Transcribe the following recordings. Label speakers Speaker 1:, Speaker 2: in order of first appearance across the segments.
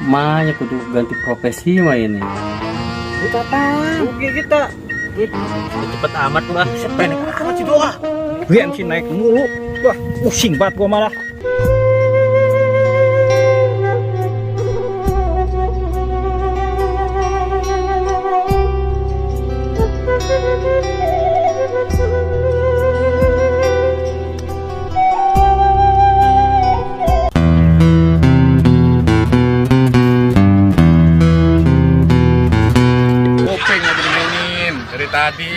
Speaker 1: Makanya kudu ganti profesi mah ini.
Speaker 2: Kita apa? Rugi kita.
Speaker 1: Cepet amat lah.
Speaker 2: Sependek amat sih doa. Bensin naik mulu. Wah, pusing banget gua malah.
Speaker 3: Kuping lagi dimainin dari tadi.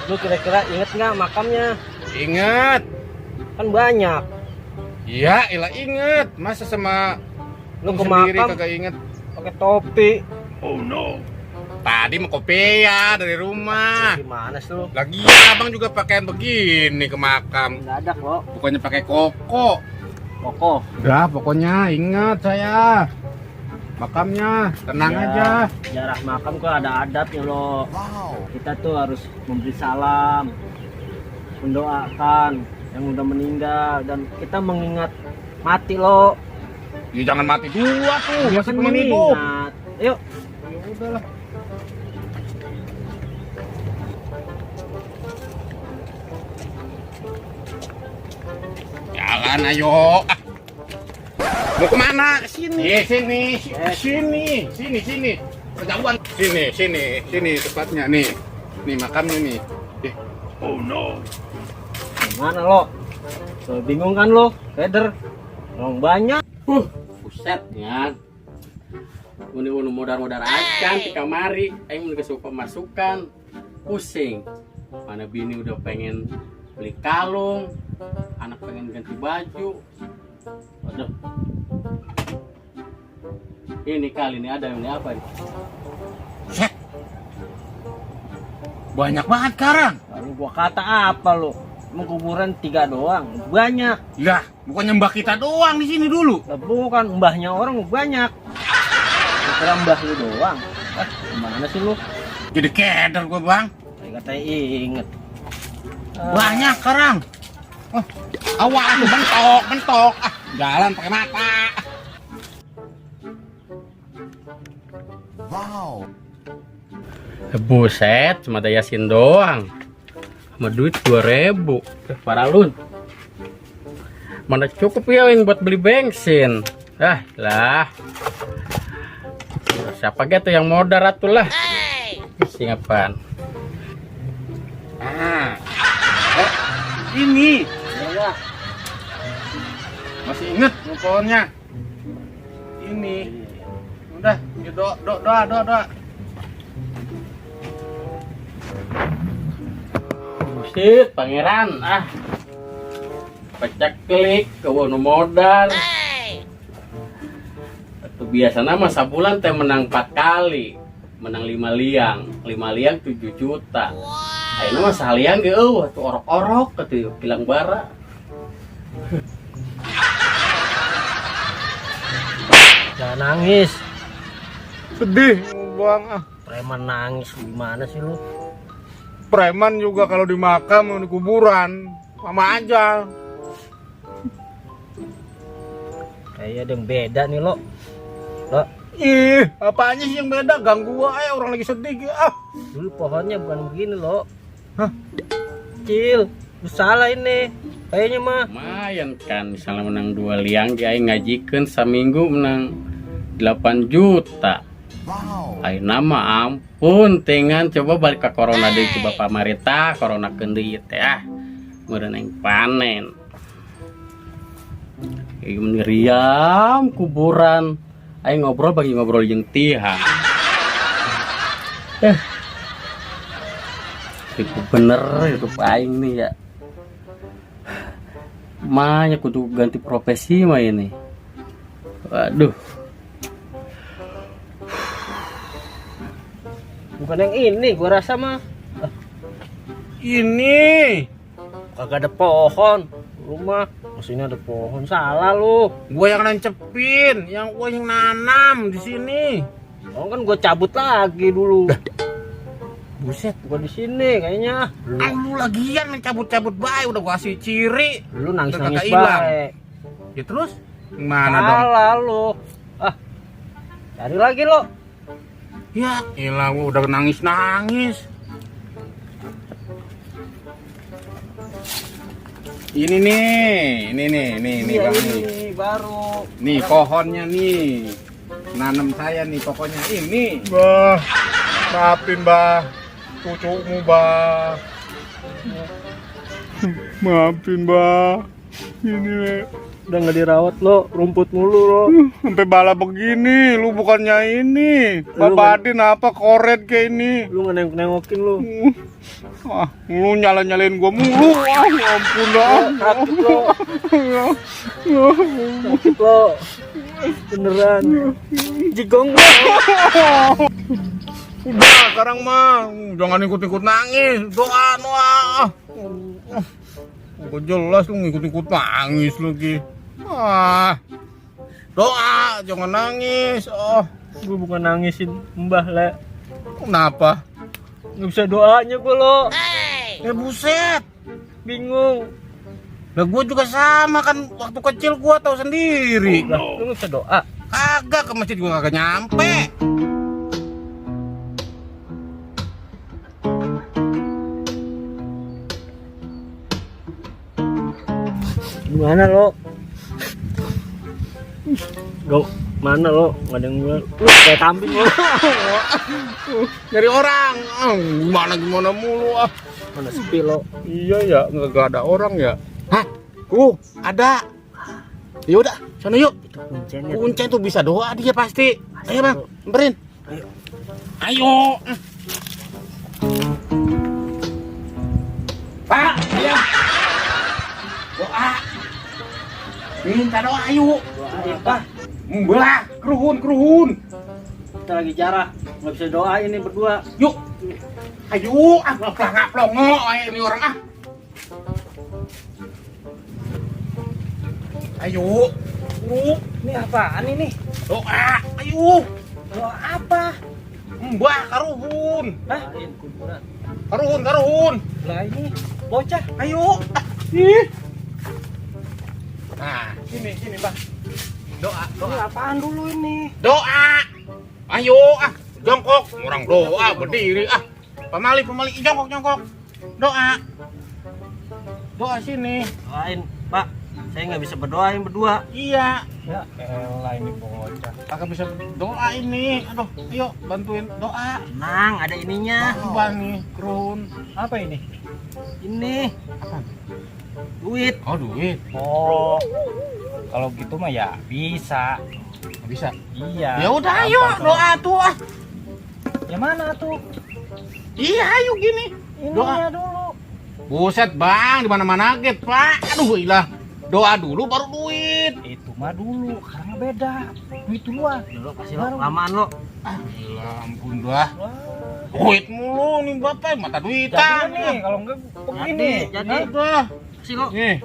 Speaker 2: Lu kira-kira inget nggak makamnya?
Speaker 3: Ingat.
Speaker 2: Kan banyak.
Speaker 3: Iya, ilah inget. Masa sama
Speaker 2: Lu ke
Speaker 3: sendiri
Speaker 2: makam
Speaker 3: kagak inget.
Speaker 2: pakai topi.
Speaker 3: Oh no. Tadi mau kopi ya dari rumah.
Speaker 2: Gimana sih lu?
Speaker 3: Lagi abang juga pakaian begini ke makam.
Speaker 2: Nggak ada kok.
Speaker 3: Bukannya pakai koko.
Speaker 2: Kokoh.
Speaker 3: Ya pokoknya ingat saya. Makamnya tenang
Speaker 2: Ya,
Speaker 3: aja.
Speaker 2: Jarak makam kok ada adabnya loh. Kita tuh harus memberi salam, mendoakan yang udah meninggal, dan kita mengingat mati loh.
Speaker 3: Ya jangan mati dua tuh.
Speaker 2: Dia
Speaker 3: Masih
Speaker 2: kan
Speaker 3: pengen hidup.
Speaker 2: mengingat. Yuk.
Speaker 3: Ya udahlah. Jalan ayo. Mau kemana? Sini, sini. Kejauhan. Sini tepatnya nih. Nih makamnya nih. Oh no.
Speaker 2: Gimana lo? So, bingung kan lo? Keder. Orang banyak.
Speaker 1: Buset ya. Ini modar-modar aja di kamari. Aing mau kasih pemasukan. Pusing. Mana bini udah pengen beli kalung, anak pengen ganti baju. Waduh. Ini kali ini ada ini apa nih?
Speaker 3: Banyak banget sekarang.
Speaker 2: Lalu gua kata apa lo? Emang kuburan 3 doang? Banyak.
Speaker 3: Ya, bukannya mbak kita doang di sini dulu.
Speaker 2: Lah, bukan mbahnya orang banyak. Kira mbah lu doang. Gimana sih lu?
Speaker 3: Jadi keder gua bang.
Speaker 2: Kayak katanya inget.
Speaker 3: Banyak sekarang. Oh, awas lu bentok. Jalan pakai mata.
Speaker 1: Buset, cuma ada Yasin doang. Sama duit 2.000. Parah lun. Mana cukup ya yang buat beli bensin? Lah. Siapa gitu yang modal atuh lah. Singapan.
Speaker 3: Ini
Speaker 2: Ya,
Speaker 3: masih inget pohonnya. Ini udah, ya doa.
Speaker 1: Buset, pangeran. Pecah klik ke modal. Itu biasanya mah sabulan teh menang 4 kali. Menang 5 liang. 5 liang 7 juta. Ayeuna mah sahaliang ge tuh orok-orok atuh bilang bara.
Speaker 2: jangan nangis.
Speaker 3: Sedih bang.
Speaker 2: Preman nangis gimana sih lu?
Speaker 3: Preman juga kalau di makam di kuburan sama aja.
Speaker 2: Kayaknya ada yang beda nih lo.
Speaker 3: Ih, apanya sih yang beda? Ganggu gua orang lagi sedih.
Speaker 2: Dulu pohonnya bukan begini lo. Kecil. Lu salah ini. Kayaknya mah.
Speaker 1: Lumayan kan misalnya menang 2 liang ge aing ngajikeun saminggu menang 8 juta. Ayo nama ampun tengan coba balik ke corona deh coba pamarita corona kendi teh meureun aing panen. Meriam kuburan aing ngobrol bagi ngobrol jeung tihang. Itu bener itu aing nih ya. Makanya kudu ganti profesi mah ini. Waduh.
Speaker 2: Bukan yang ini gua rasa mah.
Speaker 3: Ini
Speaker 2: Kagak ada pohon. Rumah maksudnya ada pohon. Salah lu.
Speaker 3: gua yang nancepin, gua yang nanam di sini.
Speaker 2: Oh kan gua cabut lagi dulu.
Speaker 3: Buset,
Speaker 2: Gua di sini kayaknya.
Speaker 3: lu lagian cabut-cabut bae udah gua kasih ciri.
Speaker 2: Lu nangis-nangis
Speaker 3: Udah kagak hilang.
Speaker 2: baik.
Speaker 3: Ya terus gimana dong?
Speaker 2: Salah lu. Cari lagi lo.
Speaker 3: Ya, ilah gua udah nangis-nangis. Ini nih
Speaker 2: Iya,
Speaker 3: Bang nih.
Speaker 2: ini baru.
Speaker 3: Nih pohonnya nih. Nanam saya nih pokoknya ini. Bah, maafin bah, cucumu bah. Maafin bah. Ini
Speaker 2: Udah nggak dirawat lo, rumput mulu lo.
Speaker 3: sampai bala begini, lu bukannya ini.
Speaker 2: Lu
Speaker 3: Babadin apa koret kayak ini.
Speaker 2: Lu nggak nengokin lo.
Speaker 3: Wah, lu nyalain gua mulu. Wah, ya ampun dah.
Speaker 2: Sakit lo, sakit lo. Beneran. Jigong lo.
Speaker 3: Udah, sekarang mah jangan ikut-ikut nangis. Doa. Gua jelas lu ngikut-ikut nangis lagi. Doa, jangan nangis.
Speaker 2: Gue bukan nangisin Mbah le.
Speaker 3: Kenapa?
Speaker 2: Nggak bisa doanya gue lo.
Speaker 3: Ya buset.
Speaker 2: Bingung.
Speaker 3: Lah gua juga sama kan, waktu kecil gua tahu sendiri.
Speaker 2: Lah, lu nggak bisa doa.
Speaker 3: Kagak ke masjid gua kagak nyampe.
Speaker 2: Gimana lo? Gak mana lo? Nggak ada yang bilang. Lu kayak kambing lo.
Speaker 3: Nyari orang. Gimana mulu ah.
Speaker 2: Mana sepi lo?
Speaker 3: Iya ya, nggak ada orang ya. Hah? Ada. Ya udah, sana yuk.
Speaker 2: Kuncinya.
Speaker 3: Kuncen tuh bisa doa dia pasti. Ayo bang, samperin.
Speaker 2: Ayo.
Speaker 3: Ayo. Pak, ayo. Doa. Minta doa, ayo.
Speaker 2: Doa apa?
Speaker 3: Membelah, keruhun.
Speaker 2: Kita lagi jarah. Nggak bisa doa ini berdua.
Speaker 3: Yuk. Ayo, plongo ini orang ah. Ayo.
Speaker 2: Ini apaan ini?
Speaker 3: Doa, ayo.
Speaker 2: Doa apa?
Speaker 3: Mbah karuhun.
Speaker 2: Hah? Kuburan.
Speaker 3: Karuhun.
Speaker 2: Lah ini bocah.
Speaker 3: Ayo. Ih. Nah, sini Mbah. Doa.
Speaker 2: Ini apaan dulu ini?
Speaker 3: Doa. Ayo jongkok. Orang doa berdiri ah. Pamali jongkok. Doa sini.
Speaker 2: Doain, Pak. Saya nggak bisa berdoain berdua.
Speaker 3: Iya.
Speaker 2: Ya elah ini bocah.
Speaker 3: Kakak bisa doa ini. Aduh, ayo bantuin doa.
Speaker 2: Tenang, ada ininya.
Speaker 3: Mbah nih, kerun.
Speaker 2: Apa ini? Ini. Duit.
Speaker 3: Oh, duit.
Speaker 4: Oh, kalau gitu mah ya bisa.
Speaker 3: Nggak bisa.
Speaker 4: Iya.
Speaker 3: Ya udah ayo
Speaker 4: Gampang
Speaker 3: doa tuh ah.
Speaker 4: Yang mana tuh?
Speaker 3: Iya, ayo gini.
Speaker 4: Ininya dulu.
Speaker 3: Buset, Bang, di mana-mana get, Pak. Aduh, ilah. Doa dulu baru duit.
Speaker 4: Itu mah dulu, karena beda. Duit duluan.
Speaker 2: Dulu kasih lo, lamaan lo.
Speaker 3: Gila, ampun dah. Duit mulu nih Bapak, mata
Speaker 4: Jadi
Speaker 3: duitan.
Speaker 4: nih, kalau enggak begini.
Speaker 2: Jadi.
Speaker 3: Udah.
Speaker 2: Kasih lo.
Speaker 3: Nih.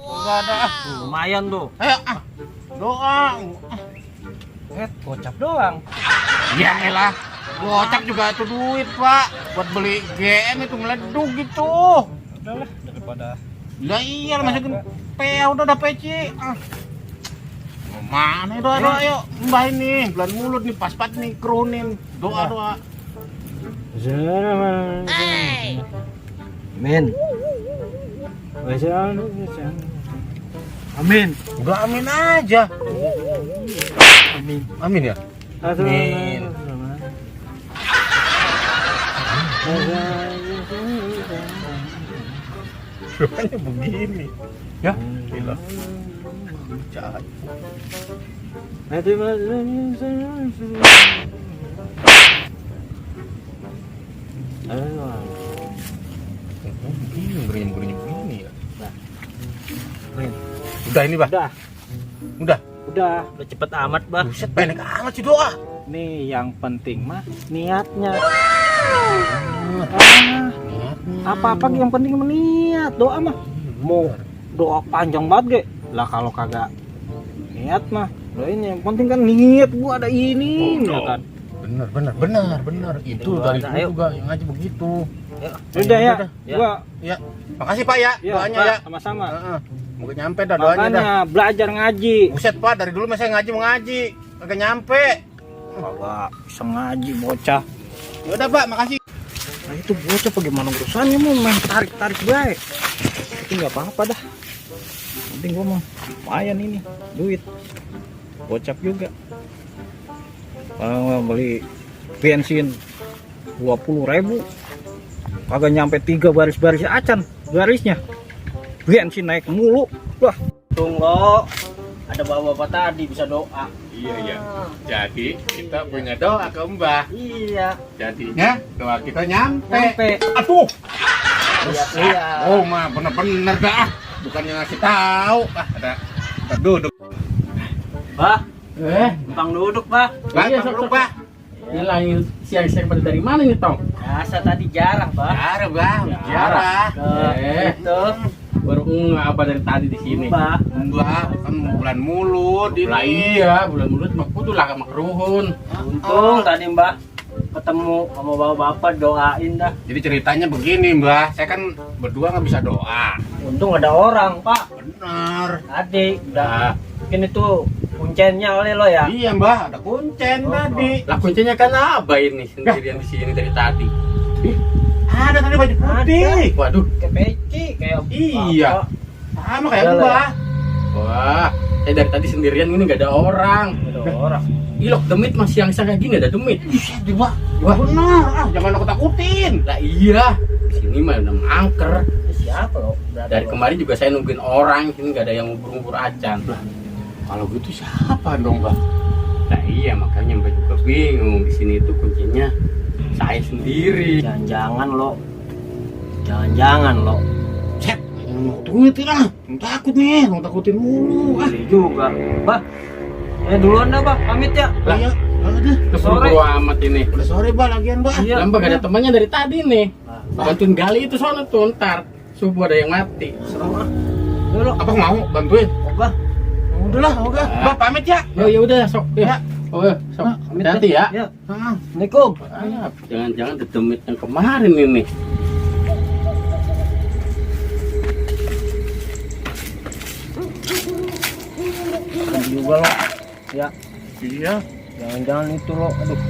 Speaker 3: Enggak ada.
Speaker 2: Lumayan tuh.
Speaker 3: Ayo, doa.
Speaker 4: Gocap doang.
Speaker 3: Ya elah. Gocap juga tuh duit, Pak. Buat beli GM itu meleduk gitu.
Speaker 4: Udahlah, daripada
Speaker 3: Lah iya, masukin PA udah PC. Mana doa yuk. Mbah ini, belan mulut nih pas-pas nih kerunin. Doa.
Speaker 2: Amin. Amin.
Speaker 3: Udah amin aja.
Speaker 2: Amin.
Speaker 3: Amin ya? Amin. Doanya begini. Ya, gila. Cahaya. Begini ya. Udah ini, Bah. Udah.
Speaker 2: Udah cepet amat, Bah.
Speaker 3: Buset, pendek amat sih doa.
Speaker 4: nih yang penting mah niatnya. Apa-apa yang penting niat, doa mah. Mau doa panjang banget ge. Lah kalau kagak niat mah doain yang penting kan niat gua ada ini ya kan.
Speaker 3: Bener. Itu
Speaker 2: Doa,
Speaker 3: dari
Speaker 2: ayo.
Speaker 3: dulu juga yang ngaji begitu.
Speaker 4: Udah ya,
Speaker 2: Ya.
Speaker 4: gua
Speaker 3: Ya. Makasih, Pak ya, doanya
Speaker 4: Pak,
Speaker 3: ya.
Speaker 4: sama-sama.
Speaker 3: Heeh. Mungkin nyampe dah doanya dah.
Speaker 4: Makanya belajar ngaji.
Speaker 3: Buset, Pak, dari dulu mah saya ngaji. kagak nyampe.
Speaker 4: Kagak bisa ngaji bocah.
Speaker 3: Ya udah Pak, makasih.
Speaker 4: Nah itu bocah bagaimana urusannya mau main tarik-tarik baik. Tapi nggak apa-apa dah. Penting gua mau lumayan ini duit. Gocap juga. Beli bensin 20.000. Kagak nyampe 3 baris-baris acan garisnya. Bensin naik mulu. Wah,
Speaker 2: Untung lo ada bapak-bapak tadi bisa doa.
Speaker 1: Iya. Jadi kita punya doa ke Mbah.
Speaker 2: Iya.
Speaker 1: Jadinya doa kita nyampe.
Speaker 2: Sampai.
Speaker 3: Aduh.
Speaker 2: Iya.
Speaker 3: Oh mah bener-bener dah. Bukannya ngasih tahu. Ada duduk.
Speaker 2: Bah,
Speaker 1: Eh,
Speaker 2: numpang duduk, Bah.
Speaker 3: Pak,
Speaker 1: Iya,
Speaker 3: duduk
Speaker 1: sok.
Speaker 3: Pak.
Speaker 1: Hilangin siang-siang pada dari mana nih, Tong?
Speaker 2: Biasa tadi jarang, Bah.
Speaker 3: Jarah Bang, jarah.
Speaker 2: Itu,
Speaker 1: Baru apa dari tadi di sini?
Speaker 2: Bah.
Speaker 3: Mbak, kan bulan mulut ini.
Speaker 1: Lah iya, bulan mulut mah kudu lah sama keruhun.
Speaker 2: Untung tadi, Mbak, ketemu sama bapak-bapak doain dah.
Speaker 3: Jadi ceritanya begini Mbak, saya kan berdua nggak bisa doa.
Speaker 2: Untung ada orang, Pak.
Speaker 3: Benar.
Speaker 2: Tadi udah
Speaker 1: Nah,
Speaker 2: mungkin itu kuncennya oleh lo ya.
Speaker 3: Iya Mbak, ada kuncen tadi.
Speaker 1: lah kuncinya kan Abah ini sendirian di sini dari tadi.
Speaker 3: Ada tadi baju putih.
Speaker 1: Waduh,
Speaker 2: Kayak peci, kayak
Speaker 3: Iya.
Speaker 2: bapak.
Speaker 3: Sama kayak
Speaker 2: Udah lah
Speaker 3: Mbak.
Speaker 1: wah, saya dari tadi sendirian ini nggak ada orang.
Speaker 2: Ada orang.
Speaker 1: Ilok demit masih siang-siang kayak gini ada demit.
Speaker 3: Iya, Mbak. Wah, benar. Ah, jangan aku takutin.
Speaker 1: Lah iya, di sini mah udah angker.
Speaker 2: Ini siapa lo?
Speaker 1: Dari kemarin juga saya nungguin orang, sini nggak ada yang ngubur-ngubur acan.
Speaker 3: Kalau gitu siapa dong, Mbak?
Speaker 1: Nah iya makanya Mbak juga bingung di sini itu kuncinya saya sendiri.
Speaker 2: Jangan-jangan lo. Jangan-jangan lo.
Speaker 3: Cep, mau takutin lah. Takut nih, mau takutin mulu. Ah,
Speaker 2: Ini juga. Bah. Duluan dah, Bah. Pamit ya.
Speaker 1: Lah.
Speaker 3: iya. Udah.
Speaker 1: Udah
Speaker 2: Sore.
Speaker 1: buru amat ini.
Speaker 3: Udah sore, Mbak, lagian, Mbak.
Speaker 2: Iya.
Speaker 1: Lah Mbak gak ada temannya dari tadi nih.
Speaker 2: Nah,
Speaker 1: Bantuin gali itu sono tuh ntar subuh ada yang mati.
Speaker 2: serem ah. Yuk lo.
Speaker 3: Apa mau bantuin?
Speaker 2: Oh, Bah.
Speaker 3: Udahlah, udah.
Speaker 1: Ah.
Speaker 3: Mbak pamit ya.
Speaker 1: Ya udah sok.
Speaker 3: Ya.
Speaker 1: Oh, sok.
Speaker 2: Pamit
Speaker 1: Hati ya.
Speaker 2: Ya.
Speaker 3: Ah.
Speaker 2: Assalamualaikum.
Speaker 1: Ah, jangan-jangan dedemit yang kemarin ini.
Speaker 2: Ini juga lo. Ya.
Speaker 3: Iya.
Speaker 2: Jangan-jangan itu lo. Aduh.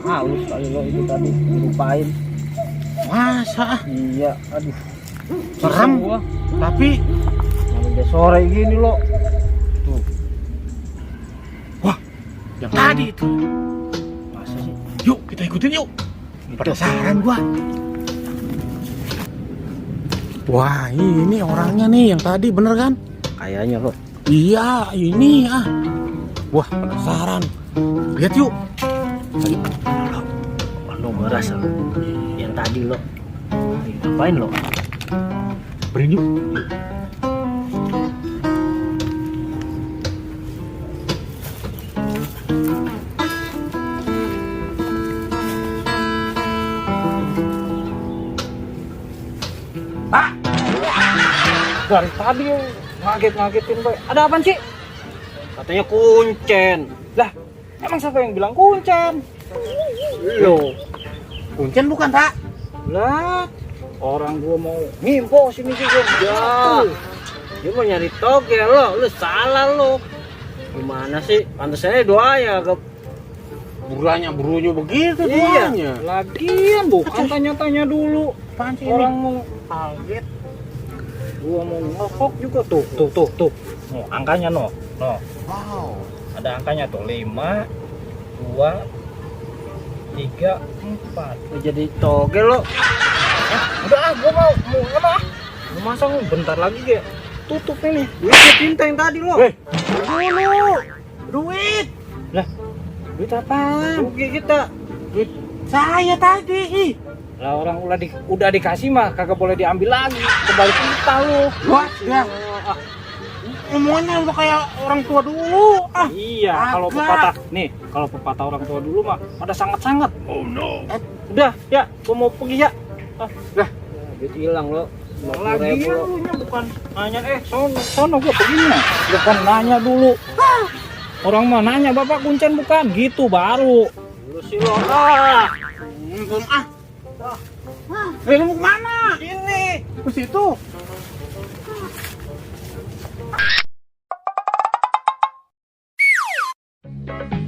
Speaker 2: Halus kali lo itu tadi dilupain.
Speaker 3: Masa?
Speaker 2: Iya, aduh.
Speaker 3: Serem.
Speaker 2: Bisa gua.
Speaker 3: Tapi
Speaker 2: Kalau udah sore gini lo. Tuh,
Speaker 3: yang tadi itu.
Speaker 2: masa sih?
Speaker 3: Yuk, kita ikutin yuk. Penasaran gua. Wah, ini orangnya nih yang tadi bener kan?
Speaker 2: Kayaknya lo.
Speaker 3: Iya, ini ah. Wah, penasaran. Lihat yuk.
Speaker 2: Lo merasa lo. Yang tadi lo. Ngapain lo?
Speaker 3: Beri yuk.
Speaker 4: Pak. Dari tadi ngaget-ngagetin boy. Ada apaan sih? Katanya kuncen. Lah, emang siapa yang bilang kuncen? Lo.
Speaker 3: Kuncen bukan, Pak?
Speaker 4: Lah, orang gua mau ngimpo sini juga.
Speaker 2: Ya. Dia mau nyari togel lo. Lu salah lo. Gimana sih? Pantes saya doa ya ke
Speaker 3: Burunya begitu
Speaker 2: Iya.
Speaker 3: doanya.
Speaker 4: Lagian bukan tanya-tanya dulu.
Speaker 3: Apaan sih
Speaker 4: Orang
Speaker 3: ini?
Speaker 4: mau kaget. Gua mau ngokok juga tuh. No, angkanya no. No.
Speaker 3: Wow.
Speaker 4: Ada angkanya tuh 5 2 3 4.
Speaker 2: lu jadi togel lo.
Speaker 4: Udah ah, gua mau apa? Mau masang bentar lagi ge. Tutup ini.
Speaker 2: Duitnya tinta yang tadi lo.
Speaker 3: Dulu. Duit.
Speaker 4: Lah, duit apaan?
Speaker 2: Rugi kita.
Speaker 3: Duit saya tadi.
Speaker 4: Lah orang udah dikasih mah kagak boleh diambil lagi. Kembali kita lu.
Speaker 3: Wah, ya. Omongannya udah kayak orang tua dulu. Ah.
Speaker 4: Iya, kalau
Speaker 3: Agak.
Speaker 4: pepatah nih, kalau pepatah orang tua dulu mah pada sangat-sangat.
Speaker 3: Oh no.
Speaker 4: Udah, ya, gua mau pergi ya.
Speaker 2: Duit hilang lo.
Speaker 4: Lagi
Speaker 2: 50.000 lo.
Speaker 4: lu nya bukan nanya sono gua perginya. Bukan nanya dulu. Orang mah nanya Bapak kuncen bukan? Gitu baru.
Speaker 2: Lu sih lo. Ah.
Speaker 3: Belum ah. Lu mau kemana? Ini. Ke situ. Bye.